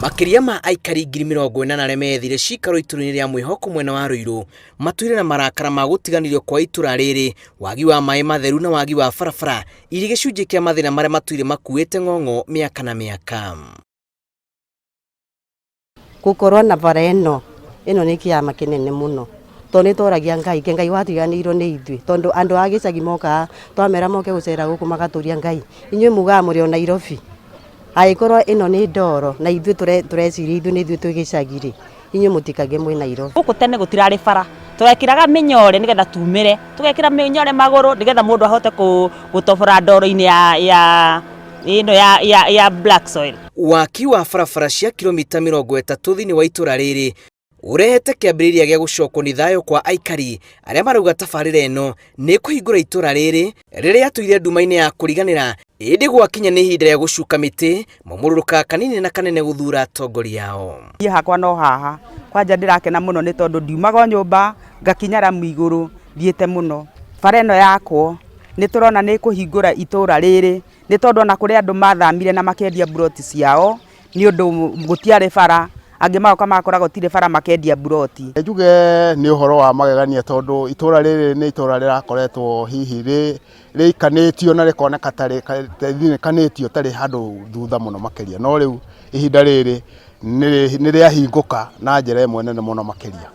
Makĩria ma aikari 80,000 arĩa methire cikaro itũra-inĩ rĩa Mwĩhoko mwena wa Ruiru matũire na marakara ma gũtiganĩrio kwa itũra rĩrĩ, wagi wa maĩ matheru na wagi wa barabara irĩ gĩcunjĩ kĩa mathĩna marĩa matũire makuĩte ng'ong'o mĩaka na mĩaka. Gũkorwo na bara ĩno, ĩno nĩ kĩama kĩnene mũno, tondũ nĩ tworagia Ngai, kaĩ Ngai watiganĩirwo nĩ ithuĩ? Tondũ andũ a gĩcagi mokaga, twamera moke gũcera gũkũ magatũria Ngai, inyuĩ mugaga mũrĩ o Nairobi? Angĩkorwo ĩno nĩ ndoro na ithuĩ tũreciria ithuĩ nĩ ithuĩ twĩ gĩcagi rĩ, inyuĩ mũtikage mwĩ Nairobi. Gũkũ tene gũtirarĩ bara, twekĩraga mĩnyore nĩgetha tumĩre, tũgekĩra mĩnyore magũrũ nĩgetha mũndũ ahote gũtobora ndoro-inĩ ya ĩno ya black soil. Waki wa barabara cia kilomita 30 thĩinĩ wa itũra rĩrĩ ũrehete kĩambĩrĩria gĩa gũcokwo nĩ thayũ kwa aikari arĩa marauga tabarĩra ĩno nĩ ĩkũhingũra itũra rĩrĩ rĩrĩa rĩatũire nduma-inĩ ya kũriganĩra ĩndĩ gwakinya nĩ ihinda rĩa gũcuka mĩtĩ maumũrũrũkaga kanini na kanene gũthura atongoria ao. Niĩ hakwa no haha kwanja ndĩrakena mũno nĩ tondũ ndiumaga o nyũmba ngakinya ramu igũrũ thiĩte mũno. Bara ĩno yakwo nĩ tũrona nĩ ĩkũhingũra itũra rĩrĩ nĩ tondũ ona kũrĩ andũ mathamire na makendia mburoti ciao nĩ ũndũ gũtiarĩ bara, angĩ magoka magakora gũtirĩ bara makendia mburoti. Njuge nĩ ũhoro wa magegania tondũ itũra rĩrĩ nĩ itũra rĩrakoretwo hihi rĩikanĩtio na rĩkoneka ta rĩthinĩkanĩtio tarĩ handũ thutha mũno makĩria, no rĩu ihinda rĩrĩ nĩ rĩahingũka na njĩra ĩmwe nene mũno makĩria.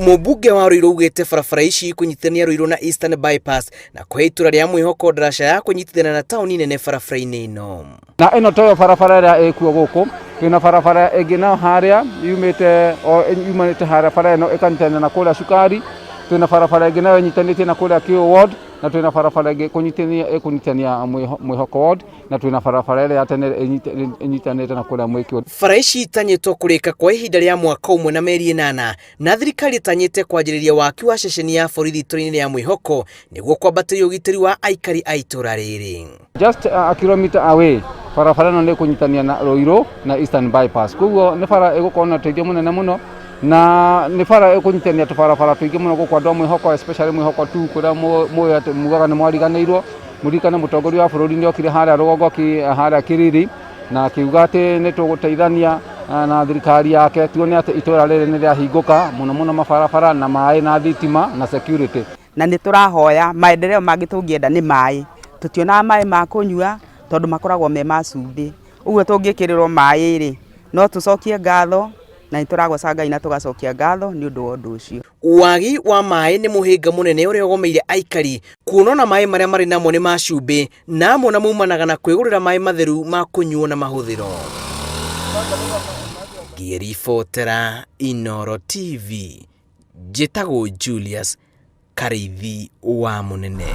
Mũmbunge wa Ruiru augĩte barabara ici ikũnyitithania Ruiru na Eastern Bypass na kũhe itũra rĩa Mwĩhoko ndaraca ya kũnyitithania na taũni nene barabara-inĩ ĩno. Na ĩno toyo barabara ĩrĩa ĩkuo gũkũ, twĩna barabara ĩngĩ nayo harĩa yumĩte o yumanĩte harĩa bara ĩno ĩkanyitania na kũrĩa cukari, twĩna barabara ĩngĩ nayo ĩnyitanĩtie na kũrĩa Kĩũ ward, na twĩna barabara ĩngĩ ĩkũnyitithania ĩkũnyitithania Mwĩhoko ward, na twĩna barabara ĩrĩa ya tene ĩnyitanĩte na kũrĩa Mwĩkĩũ. Bara ici itanyĩtwo kũrĩka kwa ihinda rĩa mwaka ũmwe na mĩeri ĩnana na thirikari ĩtanyĩte kwanjĩrĩria waki wa ceceni ya borithi itũra-inĩ rĩa Mwĩhoko nĩguo kwambatĩria ũgitĩri wa aikari a itũra rĩrĩ. Just a kilometer away barabara ĩno nĩ ĩkũnyitania na Ruiru na Eastern Bypass, koguo nĩ bara ĩgũkorwo na ũteithio mũnene mũno na nĩ bara ĩkũnyitania tũbarabara tũingĩ mũno gũkũ andũ a Mwĩhoko especially Mwĩhoko tu kũrĩa mũĩ atĩ mugaga nĩ mwariganĩirwo. Mũririkane mũtongoria wa bũrũri nĩ okire harĩa rũgongo harĩa Kiriri na akiuga atĩ nĩ tũgũteithania na thirikari yake tuone atĩ itũra rĩrĩ nĩ rĩahingũka mũno mũno mabarabara na maĩ na thitima na security. Na nĩ tũrahoya maendeleo mangĩ tũngĩenda nĩ maĩ, tũtionaga maĩ ma kũnyua tondũ makoragwo me ma cumbĩ, ũguo tũngĩkĩrĩrwo maĩ rĩ, no tũcokie ngatho na nĩ tũragoca Ngai na tũgacokia ngatho nĩ ũndũ wa ũndũ ũcio. Wagi wa maĩ nĩ mũhĩnga mũnene ũrĩa ũgomeire aikari kuona ona maĩ marĩa marĩ namo nĩ ma cumbĩ na amwe ona maumanaga na kwĩgũrĩra maĩ matheru ma kũnyuo na mahũthĩro. Ngĩribotera Inooro TV, njĩtagwo Julius Karĩithi wa Mũnene.